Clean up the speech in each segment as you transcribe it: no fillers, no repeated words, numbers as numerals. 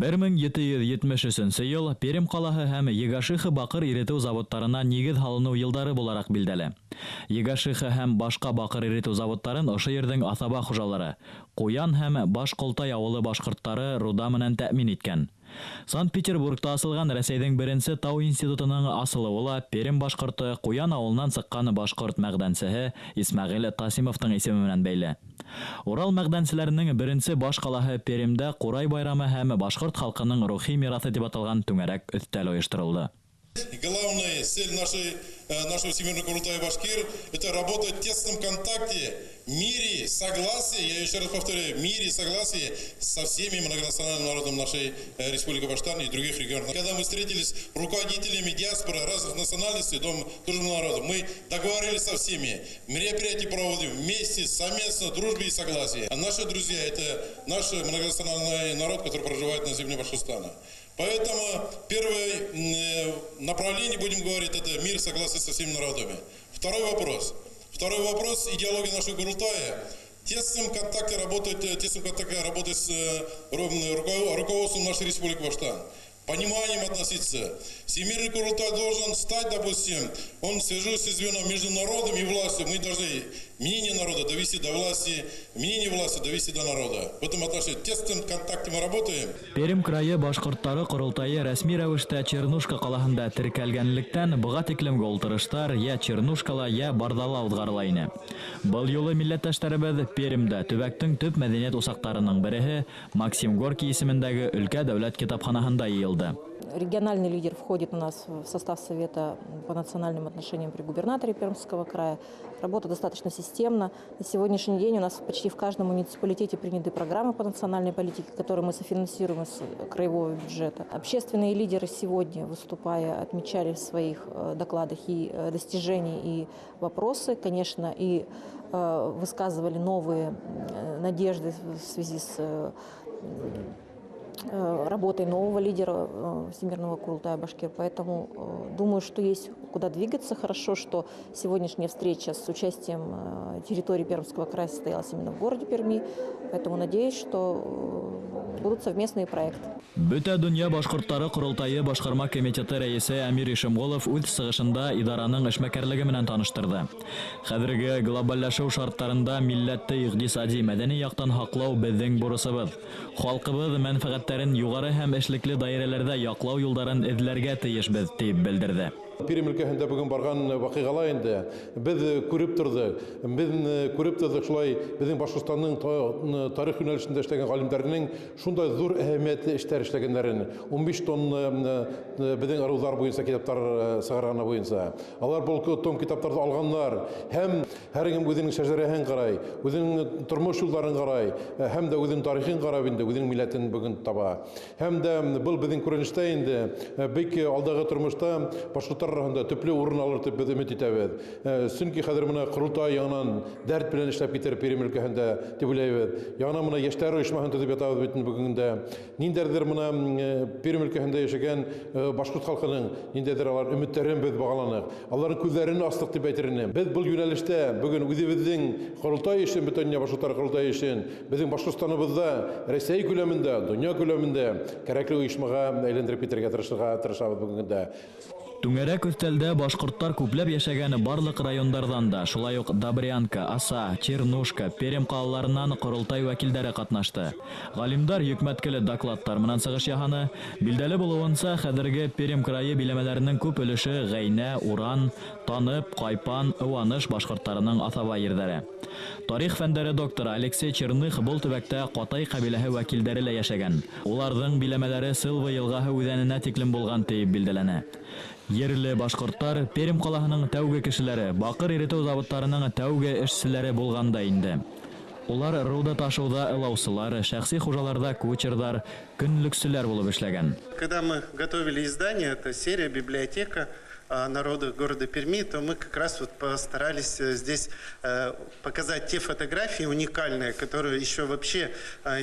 1773 йыл Пермь ҡалаһы һәм Егашиха баҡыр иретеү заводтарына нигеҙ һалыныу йылдары булараҡ билдәле. Егашиха һәм башҡа баҡыр иретеү заводтарын ошо ерҙең аҫаба хужалары Ҡуян һәм Башҡолтай ауылы башҡорттары руда менән тәьмин иткән. Санкт-Петербургта асылған Рәсәйҙең беренсе тау институтының асылыуы ла Пермь башҡорто Ҡуян ауылынан сыҡҡан башҡорт мәғдәнсеһе Исмәғил Тасимовтың исеме менән бәйле. Урал мәғдәнселәренең беренсе баш ҡалаһы Пермдә Ҡурай байрамы һәм башҡорт халҡының рухи мираҫы тип аталған түңәрәк өҫтәл ойошторолдо. Главная цель нашего Всемирного Курултая Башкир – это работать в тесном контакте, мире, согласии, я еще раз повторяю, мире, согласии со всеми многонациональными народами нашей Республики Башкортостан и других регионов. Когда мы встретились с руководителями диаспоры разных национальностей, Дом дружбы народов, мы договорились со всеми, мероприятия проводим вместе, совместно, дружбе и согласии. А наши друзья – это наш многонациональный народ, который проживает на земле Башкортостана. Поэтому первое направление, будем говорить, это мир, согласие со всеми народами. Второй вопрос. Второй вопрос – идеология нашего Курултая. В тесном контакте работать с руководством нашей Республики Башкортостан. Пониманием относиться. Всемирный Курултай должен стать, допустим, он свяжется звеном между народом и властью. Мы должны мнение народа довести до власти, мнение власти довести до народа. В этом отношении в тесном контакте мы работаем. Пермь крайы башҡорттары ҡоролтайы рәсми рәүештә Чернушка ҡалаһында теркәлгәнлектән быға тиклемге ултырыштар йә Чернушкала, йә Барҙала уҙғарыла ине. Был юлы милләттәштәребеҙ Пермдә төбәктең төп мәҙәниәт усаҡтарының береһе Максим Горький исемендәге өлкә дәүләт китапханаһында йыйылды. Региональный лидер входит у нас в состав Совета по национальным отношениям при губернаторе Пермского края. Работа достаточно системна. На сегодняшний день у нас почти в каждом муниципалитете приняты программы по национальной политике, которые мы софинансируем из краевого бюджета. Общественные лидеры сегодня, выступая, отмечали в своих докладах и достижения, и вопросы, конечно, и высказывали новые надежды в связи с работой нового лидера Всемирного Курултая Башкир. Поэтому думаю, что есть куда двигаться. Хорошо, что сегодняшняя встреча с участием территории Пермского края состоялась именно в городе Перми. Поэтому надеюсь, что будут совместные проекты. Бөтә донъя башҡорттары ҡоролтайы башҡарма комитеты рәйесе Әмир Ишемғолов үҙ сығышында идараның эшмәкәрлеге менән таныштырҙы. Хәҙерге глобаллашыу шарттарында милләтте иҡтисади, мәҙәни яҡтан һаҡлау беҙҙең бурысыбыҙ. Халҡыбыҙ мәнфәғәттәрен юғары һәм эшлекле даирәләрҙә яҡлау юлдарын эҙләргә тейешбеҙ, тип белдерҙе. Пермь өлкәһендә бөгөн барған ваҡиғалар инде беҙ күреп торҙоҡ. Беҙ күреп торҙоҡ шулай беҙҙең Башҡортостандың тарих йүнәлешендә эшләгән ғалимдарының шундай ҙур әһәмиәтле эштәр эшләгәндәрен. 15 тонна беҙҙең ырыуҙар буйынса китаптар сығарғаны буйынса. Алар был том китаптарҙы алғандар һәм һәр кем үҙенең шәжәрәһен ҡарай, үҙенең тормош юлдарын ҡарай, һәм дә үҙенең тарихын ҡарап инде үҙенең милләтен бөгөн таба. Һәм дә был беҙҙең күренештә инде бик алдағы тормошта башҡорттар араһында төплө урын алыр тип беҙ өмөт итәбеҙ. Сөнки хәҙер мына ҡоролтай яңынан дәрт белән эшләп китер Пермь өлкәһендә тип уйлайбыҙ. Яңынан мына йәштәр ойошмаһын төҙөп ятабыҙ бит бөгөн дә. Ниндәйҙер мына Пермь өлкәһендә йәшәгән башҡорт халҡының ниндәйҙер алар өмөттәрен беҙ бағаланыҡ. Аларҙың күҙҙәрен астыҡ тип әйтер инем. Беҙ был йүнәлештә бөгөн үҙебеҙҙең ҡоролтай эшен, бөтә донъя башҡорттары ҡоролтай эшен беҙҙең Башҡортостаныбыҙҙа Рәсәй күләмендә, донъя күләмендә кәрәкле ойошмаға әйләндереп китергә тырышабыҙ бөгөн көндә. Түңәрәк өҫтәлдә башҡорттар күпләп йәшәгән барлыҡ райондарҙан да, шулай уҡ Добрянка, Аса, Чернушка, Пермь ҡалаларынан ҡоролтай вәкилдәре ҡатнашты. Ғалимдар йөкмәткеле докладтар менән сығыш яһаны. Билдәле булыуынса, хәҙерге Пермь крайы биләмәләренең күп өлөшө Ғәйнә, Уран, Танып, Ҡайпан, Ыуаныш башҡорттарының аҫаба ерҙәре. Тарих фәндәре докторы Алексей Черных был төбәктә Ҡатай ҡәбиләһе вәкилдәре лә йәшәгән. Уларҙың биләмәләре Сылва йылғаһы үҙәненә тиклем булған тип билдәләнә. Ерле башҡорттар Пермь ҡалаһының тәүге кешеләре, баҡыр иретеү заводтарының тәүге эшселәре булғанда инде. Улар руда ташыуҙа ылаусылар, шәхси хужаларҙа кучерҙар, көнлөксөләр булып эшләгән. Когда мы готовили издание, это серия «Библиотека народа города Перми», то мы как раз вот постарались здесь показать те фотографии уникальные, которые еще вообще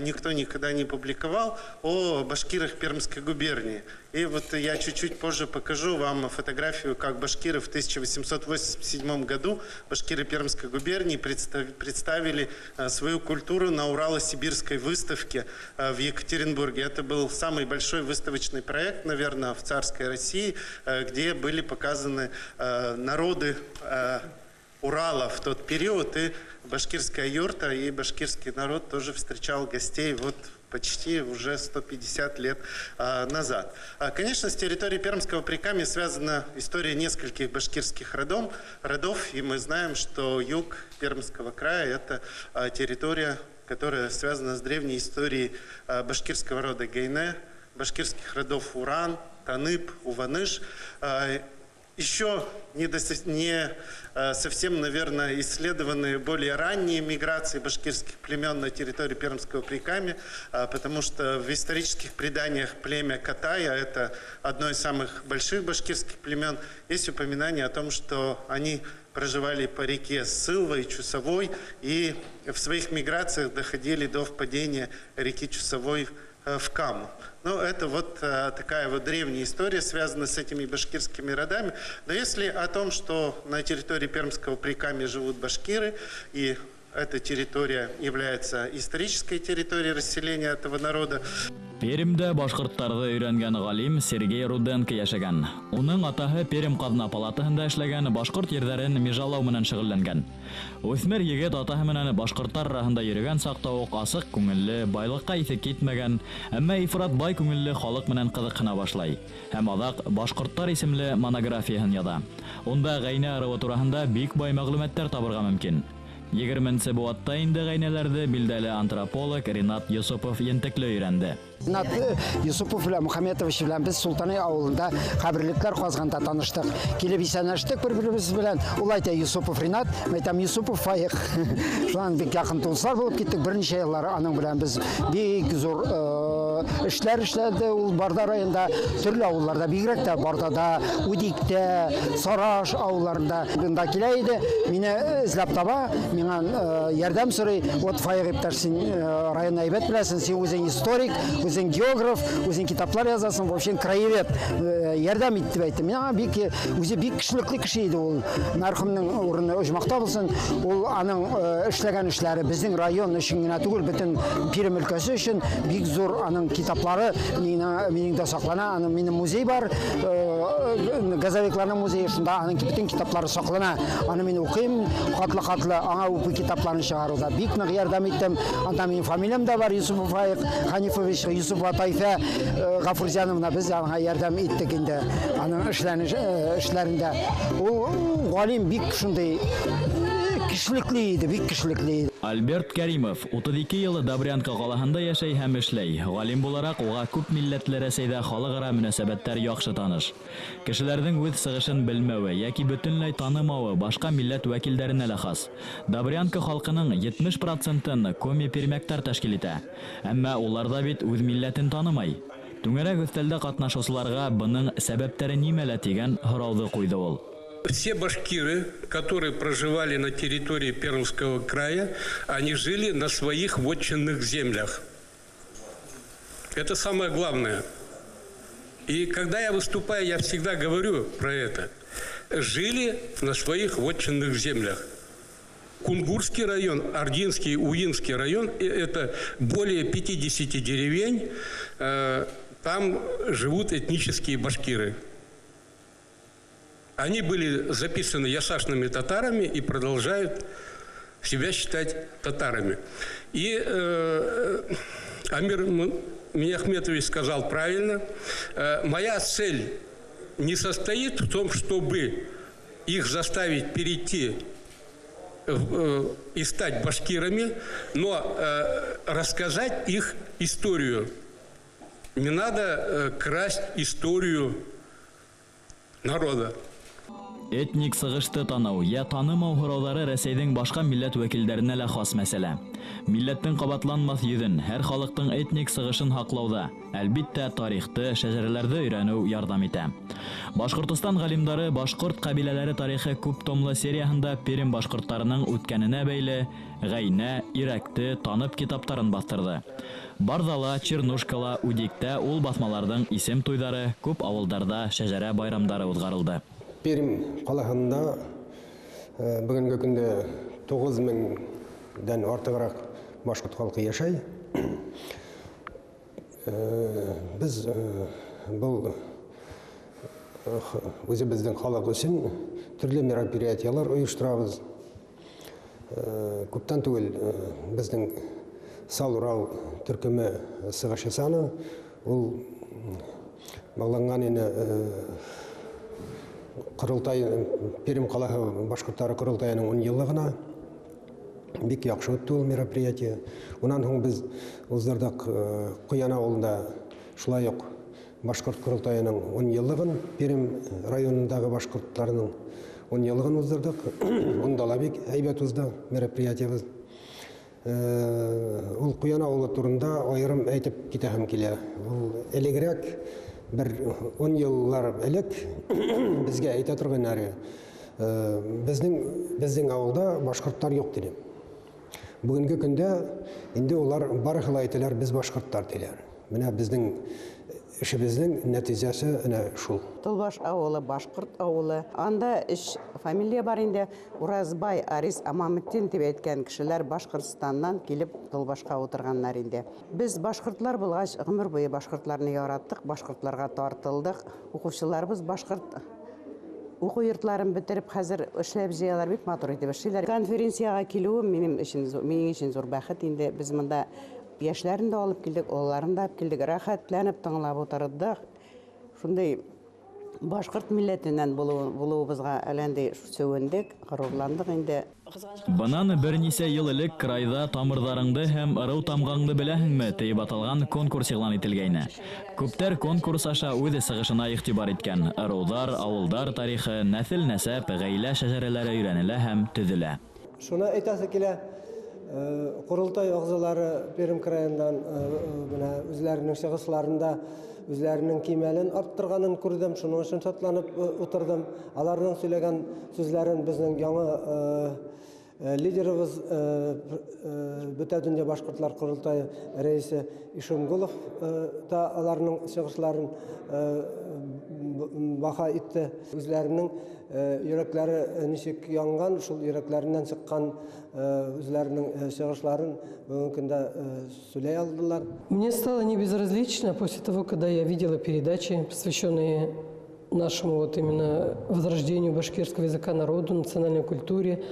никто никогда не публиковал, о башкирах Пермской губернии. И вот я чуть-чуть позже покажу вам фотографию, как башкиры в 1887 году, башкиры Пермской губернии, представили свою культуру на Урало-Сибирской выставке в Екатеринбурге. Это был самый большой выставочный проект, наверное, в царской России, где были показаны народы Урала в тот период. И башкирская юрта, и башкирский народ тоже встречал гостей вот почти уже 150 лет назад. Конечно, с территорией Пермского Прикамья связана история нескольких башкирских родов, и мы знаем, что юг Пермского края – это территория, которая связана с древней историей башкирского рода Гейне, башкирских родов Уран, Танып, Уваныш. Еще не совсем, наверное, исследованы более ранние миграции башкирских племен на территории Пермского Прикамья, потому что в исторических преданиях племя Катая, это одно из самых больших башкирских племен, есть упоминание о том, что они проживали по реке Сылва и Чусовой и в своих миграциях доходили до впадения реки Чусовой в Каму. Ну, это вот такая вот древняя история, связана с этими башкирскими родами. Но если о том, что на территории Пермского Прикамья живут башкиры, и эта территория является исторической территорией расселения этого народа. Пермдә башҡорттарҙы өйрәнгән ғалим Сергей Руденко йәшәгән. Уның атаһы Пермь ҡаҙна палатаһында эшләгән, башҡорт ерҙәрен межалау менән шөғөлләнгән. Үҫмер егет атаһы менән башҡорттар араһында йөрөгән саҡта уҡ асыҡ күңелле, байлыҡҡа иҫе китмәгән, әммә ифрат бай күңелле халыҡ менән ҡыҙыҡһына башлай. Һәм аҙаҡ «Башҡорттар» исемле монографияһын яҙа. Унда ғәйнә ырыуы тураһында бик бай мәғлүмәттәр табырға мөмкин. 20-нсе быуатта инде ғәйнәләрҙе билдәле антрополог Ринат Йосопов ентекле өйрәнде. Ринат Йосопов белән Мухаметович белән без Султанай ауылында ҡәберлекләр ҡаҙғанда таныштыҡ. Килеп иҫәнләштек бер-беребеҙ белән. Ул әйтә Йосопов Ринат, мин әйтәм Йосопов Файыҡ. Шунан бик яҡын дуҫлар булып киттек. Бер нисә йыллар аның белән без бик зур эшләр эшләде. Ул Барда районында, төрлө ауылларда, бигерәк тә Бардада, Үдиктә, Сараш ауылларында бында килә иде. Мине эзләп таба, миңа ярҙам сорай. Вот Файыҡ иптәш, син районны әйбәт беләсең, син үзең историк, үзең географ, үзең китаплар язасың, вообще краевед, ярҙам ит дип әйтте. Миңа бик үзе бик кешелекле кеше иде ул. Мәрхүмнең урыны оҗмахта булсын. Ул аның эшләгән эшләре безнең район өчен генә түгел, бөтен Пермь өлкәсе өчен бик зур. Аның китаплары минең дә саклана. Аның минем музей бар, газовикларның музее, шунда аның бөтен китаплары саклана. Аны мин укыйм, хатлы-хатлы аңа укый китапларын чыгаруда бик нык ярдәм иттем. Анда минем фамилиям да бар, Юсупов Файык Ханифович, Юсупова Тайфә Гафурзяновна, без аңа ярдәм иттек инде аның эшләрендә. Ул галим бик шундый кешелекле иде, бик кешелекле иде. Альберт Кәримов 32 йыл Добрянка ҡалаһында йәшәй һәм эшләй. Ғалим булараҡ уға күп милләтле Рәсәйҙә халыҡ-ара мөнәсәбәттәр яҡшы таныш. Кешеләрҙең үҙ сығышын белмәүе йәки бөтөнләй танымауы башҡа милләт вәкилдәренә лә хас. Добрянка халҡының 70%-ын коми-пермяктар тәшкил итә. Әммә улар ҙа бит үҙ милләтен танымай. Түңәрәк өҫтәлдә ҡатнашыусыларға бының сәбәптәре нимәлә тигән һорауҙы ҡуйҙы ул. Все башкиры, которые проживали на территории Пермского края, они жили на своих вотчинных землях. Это самое главное. И когда я выступаю, я всегда говорю про это. Жили на своих вотчинных землях. Кунгурский район, Ординский, Уинский район – это более 50 деревень. Там живут этнические башкиры. Они были записаны ясашными татарами и продолжают себя считать татарами. И Амир Миняхметович сказал правильно. Моя цель не состоит в том, чтобы их заставить перейти и стать башкирами, но рассказать их историю. Не надо красть историю народа. Этник сығышты таныу йә танымау һорауҙары Рәсәйҙең башҡа милләт вәкилдәренә лә хас мәсьәлә. Милләттең ҡабатланмаҫ йөҙөн, һәр халыҡтың этник сығышын һаҡлауҙа, әлбиттә, тарихты, шәжәрәләрҙе өйрәнеү ярҙам итә. Башҡортостан ғалимдары башҡорт ҡәбиләләре тарихы күп томлы серияһында Пермь башҡорттарының үткәненә бәйле Ғәйнә, Ирәкте танып китаптарын баҫтырҙы. Барҙала, Чернушкала, Үдиктә ул баҫмаларҙың исем туйҙары, күп ауылдарҙа шәжәрә байрамдары уҙғарылды. Пермь ҡалаһында бөгөнгө көндә 9000-дән артығыраҡ башҡорт халҡы йәшәй. Беҙ был үҙебеҙҙең халыҡ өсөн төрлө мероприятиялар ойошторабыҙ. Күптән түгел беҙҙең Сал Урал төркөмө сығыш яһаны. Ул бағланған ине Ҡоролтай, Пермь ҡалаһы башҡорттары ҡоролтайының 10 йыллығына. Бик яҡшы үтте ул мероприятие. Унан һуң беҙ уҙҙырҙыҡ Ҡуян ауылында шулай уҡ башҡорт ҡоролтайының 10 йыллығын, Пермь районындағы башҡорттарының 10 йыллығын уҙҙырҙыҡ. Унда ла бик һәйбәт уҙҙы мероприятиебыҙ. Ул Ҡуян ауылы турында айырым әйтеп китәһем килә. Ул элегерәк бер 10 йыллар элек беҙгә әйтә торғаннары, беҙҙең ауылда башҡорттар юҡ тине. Бөгөнгө көндә инде улар барыһы ла әйтәләр, беҙ башҡорттар тиләр. Менә беҙҙең эшебеҙҙең нәтижәсе әнә шул. Тылбаш ауылы, башҡорт ауылы. Анда өс фамилия бар инде. Уразбай, Арис, Амаметтин тип әйткән кешеләр Башҡортостандан килеп Тылбашҡа ултырғаннар инде. Беҙ башҡортлар булғас, ғүмер буйы башҡортларны яраттыҡ, башҡортларға тартылдыҡ. Уҡыусыларыбыҙ башҡорт уҡыу йортларын бөтөрөп, хәҙер эшләп җыялар, бик матур итеп эшләйләр. Конференцияға килеүем минең өсөн ҙур бәхет инде. Беҙ бында йәшләрен дә алып килдек, ололарын да алып килдек, рәхәтләнеп тыңлап ултырҙыҡ. Шундай башҡорт милләтенән булыуыбыҙға әләндәй сөүендек, ғорурландыҡ инде. Бынан бер нисә йыл элек крайҙа тамырҙарыңды һәм ырыу тамғаңды беләһеңме тиеп аталған конкурс иғлан ителгәйне. Күптәр конкурс аша үҙ сығышына иғтибар иткән. Ырыуҙар, ауылдар тарихы, нәҫел-нәсәп, ғаилә шәжәрәләре өйрәнелә һәм төҙөлә. Шуны әйтәсе килә, ҡоролтай ағзалары Пермь крайындан менә үҙләренең сығышларында үҙләренең кимәлен арттырғанын күрҙем, шуның өсөн шатланып ултырҙым. Аларҙың һөйләгән сүҙҙәрен беҙҙең яңы лидерыбыҙ, Бөтә донъя башҡортлар ҡоролтайы рәйесе Ишемгулов та аларның сығышларын баха итте. Үҙләренең йөрәкләре нисек янған, шул йөрәкләреннән сыҡҡан үҙләренең сығышларын бөгөнгө көндә сөйләй алдылар. Мне стало не безразлично после того, когда я видела передачи, посвященные нашему вот именно возрождению башкирского языка, народу, национальной культуре.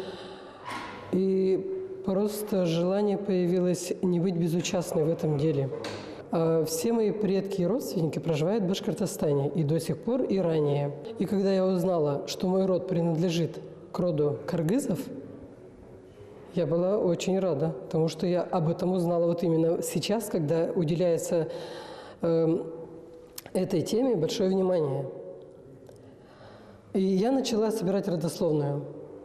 И просто желание появилось не быть безучастной в этом деле. Все мои предки и родственники проживают в Башкортостане и до сих пор, и ранее. И когда я узнала, что мой род принадлежит к роду кыргызов, я была очень рада, потому что я об этом узнала вот именно сейчас, когда уделяется этой теме большое внимание. И я начала собирать родословную.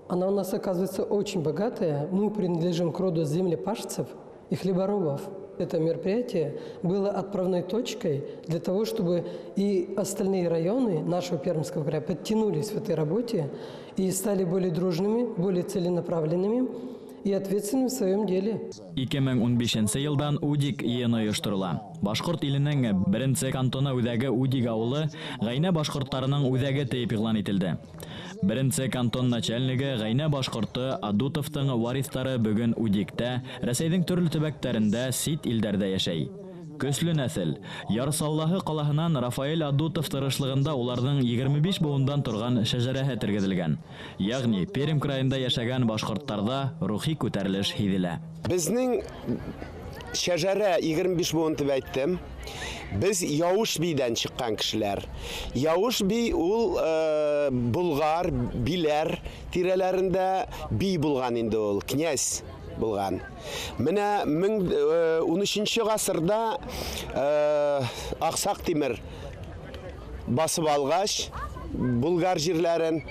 Она у нас, оказывается, очень богатая. Мы принадлежим к роду землепашцев и хлеборобов. Это мероприятие было отправной точкой для того, чтобы и остальные районы нашего Пермского края подтянулись в этой работе и стали более дружными, более целенаправленными и ответственными в своем деле. 2015 йылдан Удик йыйыны ойошторола. Башҡорт иленең беренсе кантоны үҙәге Удик ауылы Ғәйнә башҡорттарының үҙәге тиеп иғлан ителде. Беренсе кантон начальнигы Ғәйнә башҡорто Адутовтың вариҫтары бөгөн Удиктә, Рәсәйҙең төрлө төбәктәрендә, сит илдәрҙә йәшәй. Көслө нәҫел. Ярсаллаһы ҡалаһынан Рафаэль Адутов тырышлығында уларҙың 25 быуындан торған шәжәрәһе тергеҙелгән. Ягъни Пермь крайында йәшәгән башҡорттарҙа рухи күтәрелеш һиҙелә. Беҙҙең шәжәрә 25 быуын тип әйттем. Беҙ Яуыш бейҙән сыҡҡан кешеләр. Яуыш бей ул Булғар, Биләр тирәләрендә бей булған инде ул, князь булған. Менә 13 ғасырҙа Аҡсаҡ Тимер басып алғас, Булгар җирләрен.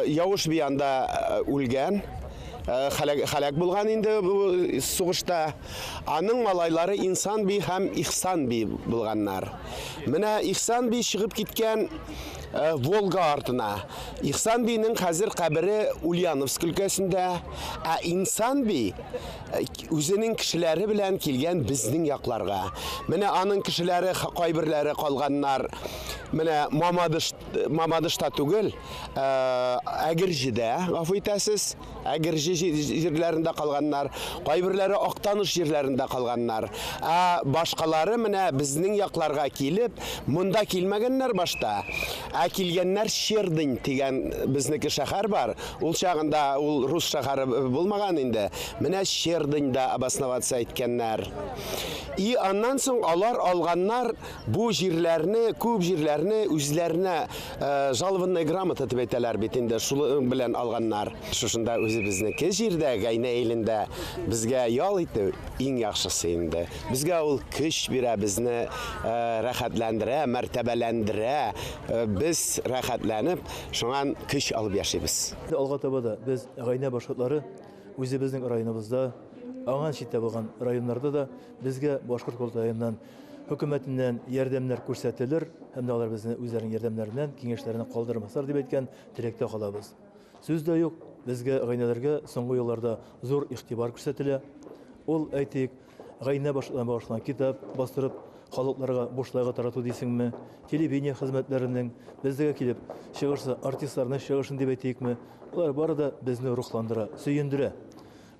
Явыш би анда үлгән, халәк булган инде сугышта. Аның малайлары Инсан би һәм Ихсан би булганнар. Менә Ихсан би чыгып киткән Волга артына. Ихсан бинең хәзер кабере Ульяновск өлкәсендә, ә Инсан би үзенең кешеләре белән килгән безнең якларга. Менә аның кешеләре кайберләре калганнар. Менә Мамадышта түгел, Әгерҗедә, гафу итәсез, Әгерҗе җирләрендә калганнар, кайберләре Актаныш җирләрендә калганнар. Ә башкалары менә безнең якларга килеп, монда килмәгәннәр башта. Ә килгәннәр Щердынь дигән безнеке шәһәр бар. Ул чагында ул рус шәһәре булмаган инде. Менә Щердыньда обосноваться иткәннәр. И аннан соң алар алганнар бу җирләрне, күп җирләрне үзләренә жалованная грамота дип әйтәләр бит инде, шул белән алганнар. Шушында үзебезнеке җирдә, Гайнә илендә безгә ял итү иң яхшысы инде. Безгә ул көч бирә, безне рәхәтләндерә, мәртәбәләндерә. Без рәхәтләнеп, шуңан көч алып яшибез. Алга таба да без Гайнә башкортлары үзебезнең районыбызда, аңа читтә булган районнарда да безгә башкорт корылтаеннан, хөкүмәтеннән ярдәмнәр күрсәтелер һәм дә алар безне үзләренең ярдәмнәреннән, киңәшләреннән калдырмаслар дип әйткән теләктә калабыз. Сүз дә юк, безгә гайнәләргә соңгы елларда зур игътибар күрсәтелә. Ул, әйтик, гайнә башланган китап бастырып, халыкларга бушлайга тарату дисеңме, телевидение хезмәтләренең безгә килеп чыгышы, артистларның чыгышын дип әйтикме, алар бары да безне рухландыра, сөендерә.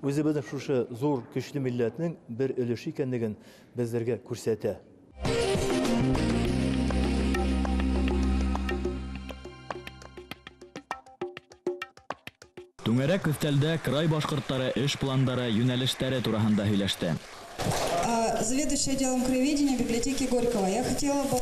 Үзебезнең шушы зур көчле милләтнең бер өлеше икәнлеген безләргә күрсәтә. Түңәрәк өстәлдә край башкортлары эш пландары, юнәлешләре тураһында һөйләште. Заведующая отделом краеведения библиотеки Горького. Я хотела бы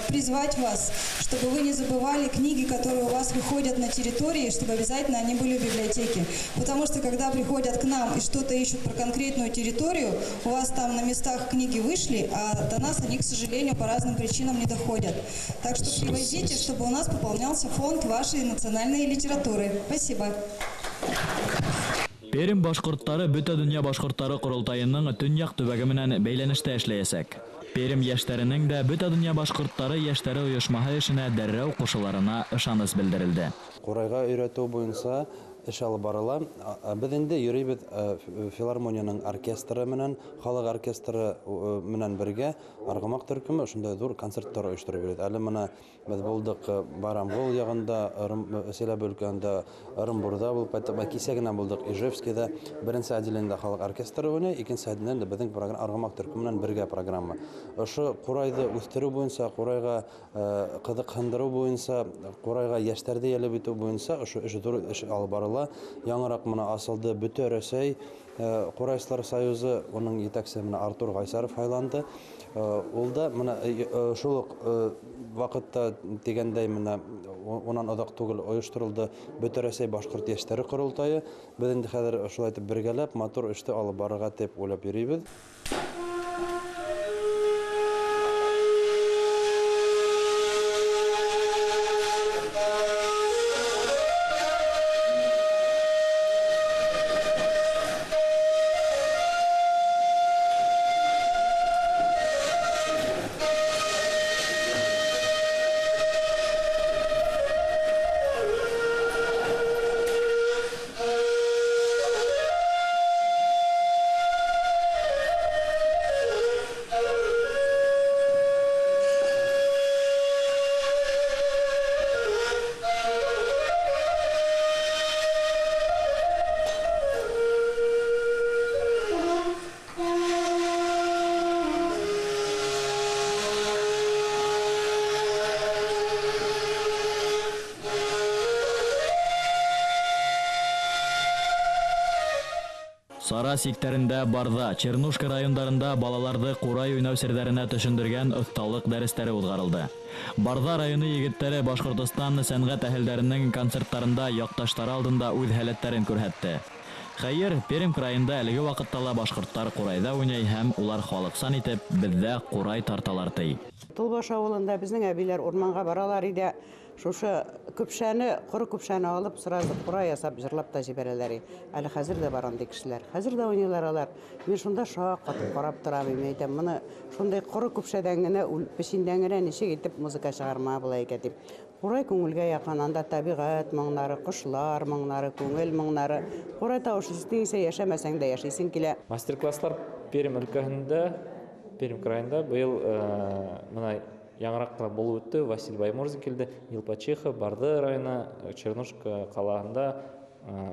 призвать вас, чтобы вы не забывали книги, которые у вас выходят на территории, чтобы обязательно они были в библиотеке. Потому что когда приходят к нам и что-то ищут про конкретную территорию, у вас там на местах книги вышли, а до нас они, к сожалению, по разным причинам не доходят. Так что привозите, чтобы у нас пополнялся фонд вашей национальной литературы. Спасибо. Пермь башкортлары бөтә дөнья башкортлары корылтаеның төньяк төбәге менән бәйләнештә эшләячәк. Пермь яшьләренең дә бөтә дөнья башкортлары яшьләре оешмаһы эшенә дәррәү кушыларына ышаныч белдерелде. Курайга өйрәтү буенча эш алып барыла. Без инде йөрибез филармониянең оркестры менән, халык оркестры менән бергә Аргамак төркеме шундай зур концертлар оештырып йөрибез. Әле менә без булдык Барамгол ягында, Сәләб өлкәндә, Ырымбурда булып кайттык. Кисә генә булдык Ижевскийда. Беренче отделениедә халык оркестры уйный, икенче отделениедә безнең Аргамак төркеме белән бергә программа. Ошо курайды үстерү буенча, курайга кызыксындыру буенча, курайга яшьләрде җәлеп итү буенча ошо эш зур эш алып барыла. Яңарак менә асылды Бөтә Рәсәй Курайчылар союзы, уның җитәкчесе менә Артур Гайсаров һайланды. Ул да менә шул ук вакытта дигәндәй менә унан озак түгел оештырылды Бөтә Рәсәй башкорт яшьләре корылтае. Без инде хәзер шулай итеп бергәләп матур эште алып барырга дип уйлап йөрибез. Сара сиктәрендә Барҙа, Чернушка райондарында балаларҙы ҡурай уйнау серҙәренә төшөндөргән оҫталыҡ дәрестәре уҙғарылды. Барҙа районы егеттәре Башҡортостан сәнғәт әһелдәренең концерттарында яҡташтары алдында үҙ һәләттәрен күрһәтте. Хәйер, Пермь крайында әлеге ваҡытта ла башҡорттар ҡурайҙа уйнай һәм улар халыҡсан итеп беҙҙә ҡурай тарталар ти. Тулбаш ауылында беҙҙең әбиләр урманға баралар иде. Шушы көпшәне, ҡоро көпшәне алып, сразу ҡурай ясап йырлап та җибәрәләр. Әле хәзер дә бар андый кешеләр. Хәзер дә уйныйлар алар. Мин шунда шак катып карап торам, мин әйтәм, моны шундай ҡоро көпшәдән генә, пешендән генә ничек итеп музыка чыгарма була икән дип. Ҡурай күңелгә яҡын, анда тәбиғәт моңнары, ҡошлар моңнары, күңел моңнары. Ҡурай тауышы ишетһәң, йәшәмәсәң дә йәшисең килә. Мастер-класслар Пермь өлкәһендә, Пермь крайында быйыл мына яңыраҡ ҡына булып үтте. Василий Баймурзин килде, Нил Пачиха, Барҙы районы, Чернушка ҡалаһында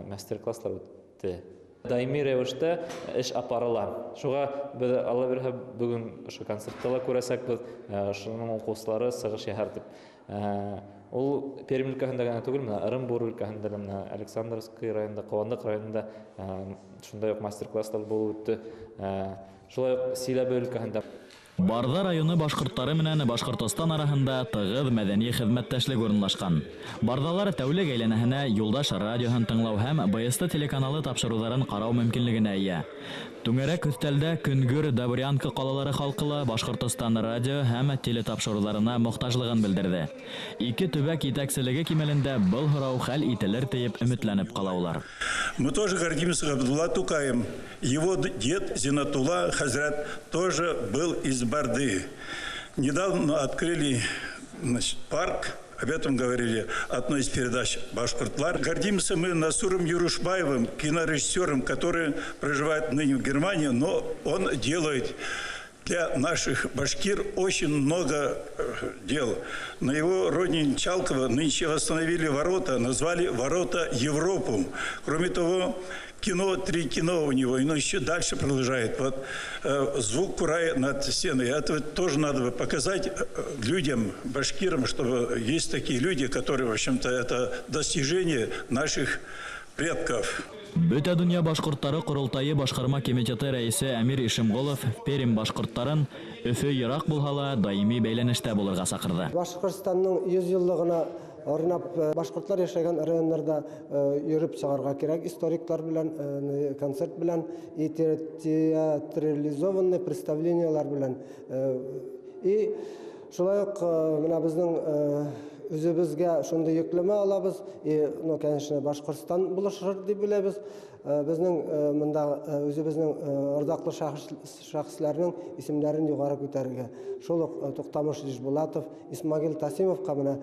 мастер-класслар үтте. Даими рәүештә эш апарыла. Шуға беҙ Алла бирһә бөгөн ошо концертта ла күрәсәкбеҙ, шуның уҡыусылары сығыш яһар тип. Ул Пермь өлкәһендә генә түгел, мына Ырымбур өлкәһендә лә, мына Александровский районында, Ҡыуандыҡ районында шундай уҡ мастер-класслар булып үтте. Шулай уҡ Силәбе өлкәһендә. Барҙа районы башҡорттары менән Башҡортостан араһында тығыҙ мәҙәни хеҙмәттәшлек урынлашҡан. Барҙалар тәүлек әйләнәһенә Юлдаш радиоһын тыңлау һәм БСТ телеканалы тапшырыуҙарын ҡарау мөмкинлегенә эйә. Түңәрәк өҫтәлдә Көнгөр, Добрянка ҡалалары халҡы ла Башҡортостан радио һәм телетапшырыуҙарына мохтажлығын белдерҙе. Ике төбәк етәкселеге кимәлендә был һорау хәл ителер тиеп өмөтләнеп ҡала улар. Мы тоже гордимся Габдулла Тукаем. Его дед Зинатулла Хазрат тоже был из Барды. Недавно открыли, значит, парк, об этом говорили одной из передач «Башкортлар». Гордимся мы Насуром Юрушбаевым, кинорежиссером, который проживает ныне в Германии, но он делает для наших башкир очень много дел. На его родине Чалково нынче восстановили ворота, назвали ворота Европу. Кроме того, кино, 3 кино у него, и он еще дальше продолжает. Вот звук курая над стеной. Это тоже надо бы показать людям, башкирам, чтобы есть такие люди, которые, в общем-то, это достижение наших предков. Бөтә донъя башҡорттары ҡоролтайы башҡарма комитеты рәйесе Әмир Ишемғолов Пермь башҡорттарын Өфө йыраҡ булһа ла даими бәйләнештә булырға саҡырҙы. Башҡортостандың 100 йыллығына арнап башҡорттар йәшәгән райондарҙа йөрөп сығырға кәрәк, историктар белән, концерт белән, и театрализованный представлениелар белән. И шулай уҡ мына беҙҙең үҙебеҙгә шундай йөкләмә алабыҙ, и, ну, конечно, Башҡортостан булышыр тип уйлайбыҙ. Беҙҙең мында үҙебеҙҙең орҙаҡлы шәхестәрҙең исемдәрен юғары күтәрергә. Шул уҡ Туҡтамыш Ишбулатов, Исмагил Тасимовҡа мына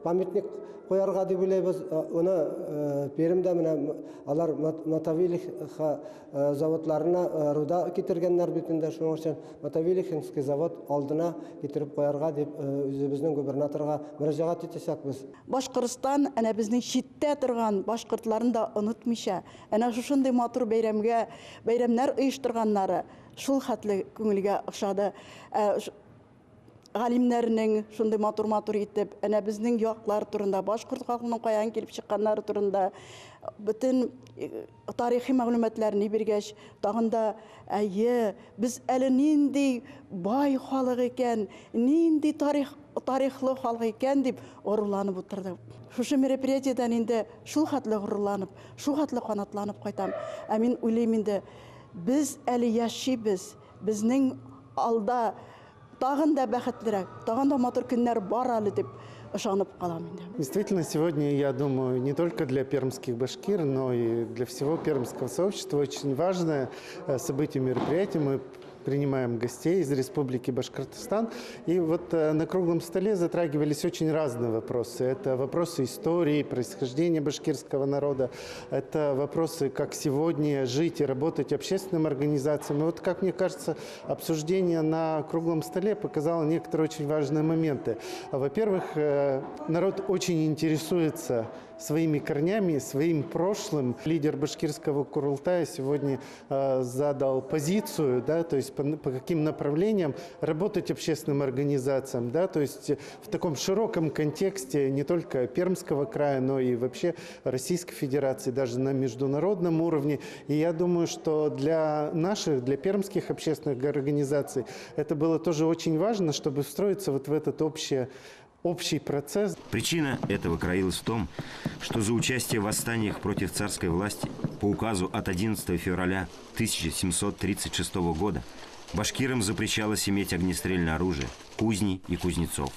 памятник ҡуярға тип уйлайбыҙ. Уны Пермдә мына алар Мотовилиха заводларына руда китергәннәр бит инде, шуның өсөн Мотовилихинский завод алдына китереп ҡуярға тип үҙебеҙҙең губернаторға мөрәжәғәт итәсәкбеҙ. Башҡортостан әнә беҙҙең ситтә торған башҡортларын да онотмайса, әнә шушындай матур бәйрәмгә бәйрәмнәр ойошторғаннары шул хәтле күңелгә оҡшады. Ғалимнәренең шундай матур-матур итеп, әнә беҙҙең яҡлар турында, башҡорт халҡының ҡаян килеп сыҡҡаннары турында бөтөн тарихи мәғлүмәтләрен биргәс, тағын да әйе, беҙ әле ниндәй бай халыҡ икән, ниндәй тарихлы халыҡ икән тип ғорурланып ултырҙыҡ. Шушы мероприятиедан инде шул хәтле ғорурланып, шул хәтле ҡанатланып ҡайтам. Ә мин уйлайым инде, беҙ әле йәшибеҙ, беҙҙең алда тағын да бәхетлерәк, тағын да матур көннәр бар әле тип ышанып ҡалам инде. Действительно, сегодня, я думаю, не только для пермских башкир, но и для всего пермского сообщества очень важное событие, мероприятие. Мы принимаем гостей из Республики Башкортостан. И вот на круглом столе затрагивались очень разные вопросы. Это вопросы истории, происхождения башкирского народа, это вопросы, как сегодня жить и работать общественным организациям. И вот, как мне кажется, обсуждение на круглом столе показало некоторые очень важные моменты. Во-первых, народ очень интересуется своими корнями, своим прошлым. Лидер башкирского Курултая сегодня задал позицию, да, то есть по каким направлениям работать общественным организациям, да, то есть в таком широком контексте не только Пермского края, но и вообще Российской Федерации, даже на международном уровне. И я думаю, что для наших, для пермских общественных организаций это было тоже очень важно, чтобы встроиться вот в этот общий процесс. Причина этого краилась в том, что за участие в восстаниях против царской власти по указу от 11 февраля 1736 года башкирам запрещалось иметь огнестрельное оружие, кузни и кузнецов.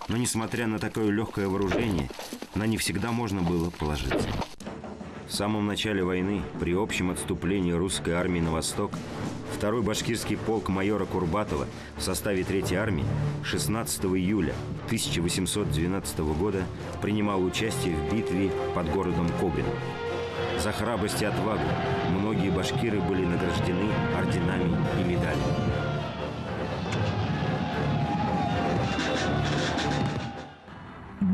Но несмотря на такое легкое вооружение, на них всегда можно было положиться. В самом начале войны, при общем отступлении русской армии на восток, второй башкирский полк майора Курбатова в составе Третьей армии 16 июля 1812 года принимал участие в битве под городом Кобрин. За храбрость и отвагу многие башкиры были награждены орденами и медалями.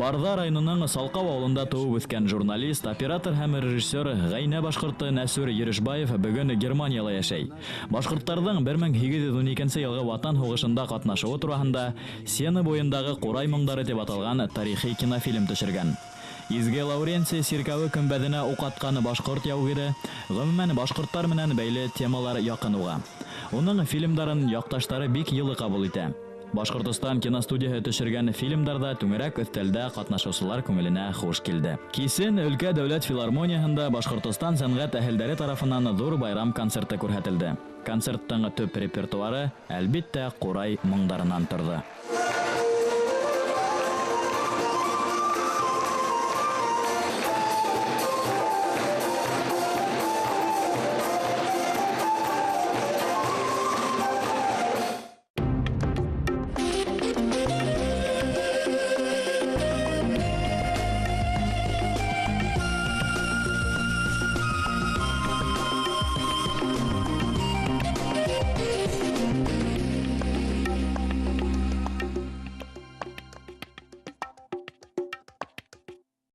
Барҙа районының Салҡау ауылында тыуып үҫкән журналист, оператор һәм режиссер Ғәйнә башҡорто Нәсүр Йөрөшбаев бөгөн Германияла йәшәй. Башҡорттарҙың 1812 йылғы Ватан һуғышында ҡатнашыуы тураһында Сена буйындағы Ҡурай моңдары тип аталған тарихи кинофильм төшөргән. Изге Лауренция сиркәүе көмбәҙенә уҡ атҡан башҡорт яугире, ғөмүмән башҡорттар менән бәйле темалар яҡын уға. Уның фильмдарын яҡташтары бик йылы ҡабул итә. Башҡортостан киностудияһы төшөргән фильмдарҙа түңәрәк өҫтәлдә ҡатнашыусылар күңеленә хуш килде. Кисен өлкә дәүләт филармонияһында Башҡортостан сәнғәт әһелдәре тарафынан ҙур байрам концерты күрһәтелде. Концерттың төп репертуары, әлбиттә, ҡурай моңдарынан торҙо.